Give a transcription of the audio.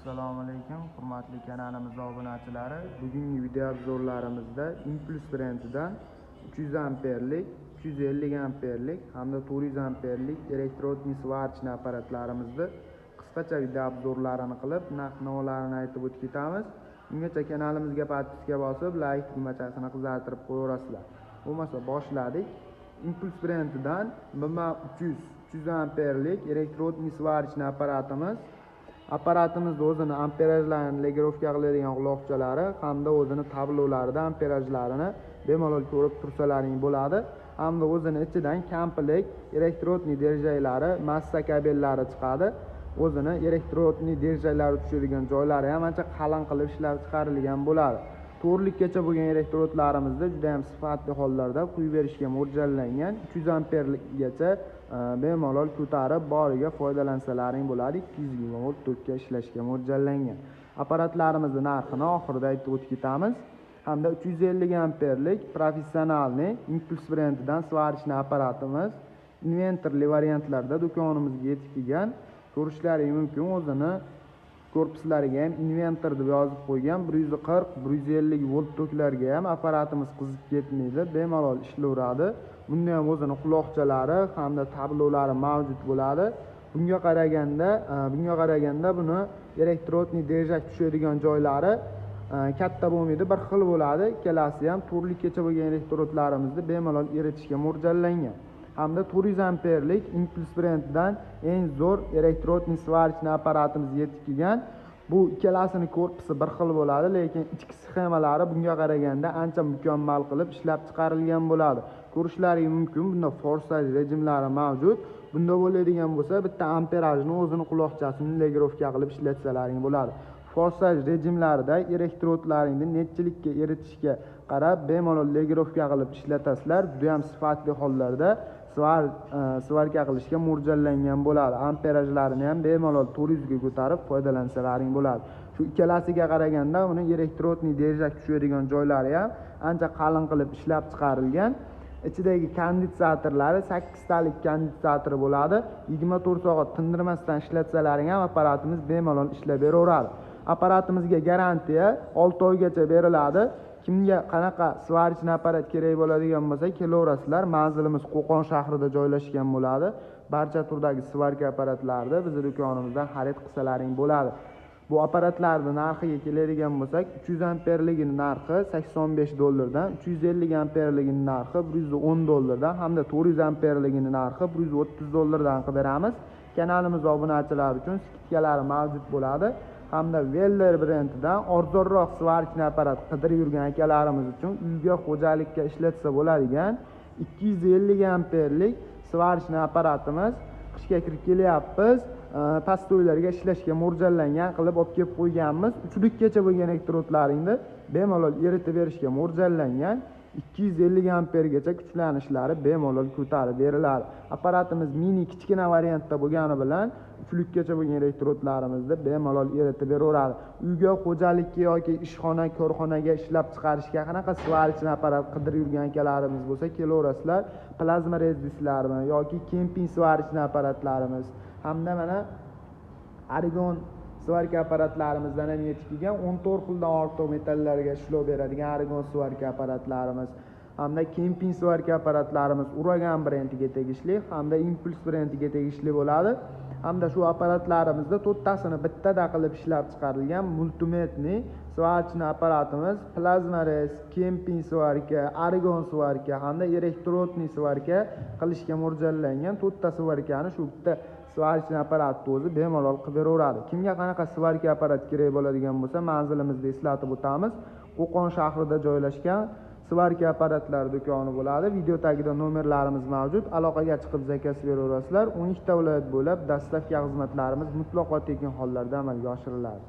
Assalomu alaykum, hurmatli kanalimiz obunachilari. Bugungi video obzorlarimizda Impuls brendidan 300 amperlik, 350 amperlik hamda 400 amperlik электронный сварочный apparatlarimizni qisqacha video obzorlarini qilib, narx-navolarini aytib o'tib ketamiz. Ungacha kanalimizga подписка bosib, like tugmachasini qizartirib qo'yaverasizlar. Bo'lmasa boshladik. Impuls brendidan BMA 300 amperlik электронный сварочный apparatimiz. Apparatimizni o'zini amperajlarini регулировка qiladigan quloqchalari hamda o'zini tablolarida amperajlarini bemalol ko'rib tursalaring bo'ladi. Hamda o'zini ichidan komplekt электронный держак lari, massa kabellari chiqadi. O'zini электронный держак lari tushadigan joylari ham ancha qalin qilib ishlab chiqarilgan bo'ladi. To'rtlikkacha bo'lgan elektrodlarimizda juda ham sifatli hollarda quyib berishga mo'ljallangan 300 ampergacha bemalol ko'tarib boriga foydalansalaring bo'ladi. 220 volt tokka ishlashga mo'ljallangan. Apparatlarimizni narxini oxirida aytib o'tib ketamiz. Hamda 350 amperlik professionalniy Impuls brendidan сварочный apparatimiz inventorli variantlarda do'konimizga yetib kelgan. Ko'rishlaring mumkin, o'zini korpuslariga ham inventor deb yozib qo'ygan. 140, 150 volt toklarga ham apparatimiz qizib ketmaydi, bemalol ishlayveradi. Bunda ham o'zini quloqchalari hamda tablolari mavjud bo'ladi. Bunga qaraganda buni электронный держак tushadigan joylari katta bo'lmaydi, bir xil bo'ladi. Ikkalasi ham to'rtlikkacha bo'lgan elektrodlarimizni bemalol eritishga mo'ljallangan. Hamda 400 amperlik Impuls brendidan eng zo'r электронный сварочный apparatimiz yetib kelgan. Bu ikkalasini korpusi bir xil bo'ladi, lekin ichki sxemalari bunga qaraganda ancha mukammal qilib ishlab chiqarilgan bo'ladi. Ko'rishlaring mumkin, bunda forsaj rejimlari mavjud. Bunda bo'ladigan bo'lsa, bitta amperajni o'zini quloqchasini регулировка qilib ishlatsalaring bo'ladi. Forsaj rejimlarida elektrodlaringni nechilikka eritishga qarab bemalol регулировка qilib ishlatasizlar. Juda ham sifatli hollarda svarka qilishga mo'ljallangan bo'ladi. Amperajlarini ham bemalol 400 ga ko'tarib foydalansalaring bo'ladi. Shu ikkalasiga qaraganda uni электронный держак tushadigan joylari ham ancha qalin qilib ishlab chiqarilgan. Ichidagi kondensatorlari 8 talik kondensator bo'ladi. 24 soat tindirmasdan ishlatsalaring ham apparatimiz bemalol ishlab beraveradi. Apparatimizga garantiya 6 oygacha beriladi. Kimga qanaqa сварочный apparat kerak bo'ladigan bo'lsa, kelaverasizlar. Manzilimiz Qo'qon shahrida joylashgan bo'ladi. Barcha turdagi svarka apparatlarni bizning do'konimizdan xarid qilsalaring bo'ladi. Bu apparatlarning narxiga keladigan bo'lsak, 300 amperligining narxi 85 dollardan, 350 amperligining narxi 110 dollardan hamda 400 amperligining narxi 130 dollardan qilib beramiz. Kanalimiz obunachilari uchun skidkalari mavjud bo'ladi. Hamda Weller brendidan arzonroq сварочный apparat qidirib yurgan akalarimiz uchun uyga, xo'jalikka ishlatsa bo'ladigan 250 amperlik сварочный apparatimiz qishga kirib kelyapmiz. Past uylarga ishlashga mo'ljallangan qilib olib kelib qo'yganmiz. 3likkacha bo'lgan elektrodlaringni bemalol eritib berishga mo'ljallangan 250 ampergacha kuchlanishlari bemalol ko'tarib beriladi. Apparatimiz mini kichkina variantda bo'lgani bilan 3likkacha bo'lgan elektrodlarimizni bemalol eritib beraveradi. Uyga, xo'jalikka yoki ishxona, korxonaga ishlab chiqarishga qanaqa сварочный apparat qidirib yurgan akalarimiz bo'lsa, kelaverasizlar. Plazma rezdislarmi yoki kemping сварочный apparatlarimiz hamda mana argon svarka apparatlarimizdan ham yetib kelgan. 14 xildan ortiq metallarga ishlov beradigan argon svarka apparatlarimiz hamda kemping svarka apparatlarimiz Uragan brendiga tegishli hamda Impuls brendiga tegishli bo'ladi. Hamda shu apparatlarimizda to'rttasini bittada qilib ishlab chiqarilgan multimetni сварочный apparatimiz plazma rez, kemping svarka, argon svarka hamda электронный svarka qilishga mo'ljallangan to'rtta svarkani shu bitta сварочный apparatni o'zi bemalol qilib beraveradi. Kimga qanaqa svarka apparat kerak bo'ladigan bo'lsa, manzilimizni eslatib o'tamiz. Qo'qon shahrida joylashgan svarka apparatlari do'koni bo'ladi. Video tagida nomerlarimiz mavjud. Aloqaga chiqib zakaz beraverasizlar. 12 ta viloyat bo'ylab dastavka xizmatlarimiz mutlaqo tekin hollarda amalga oshiriladi.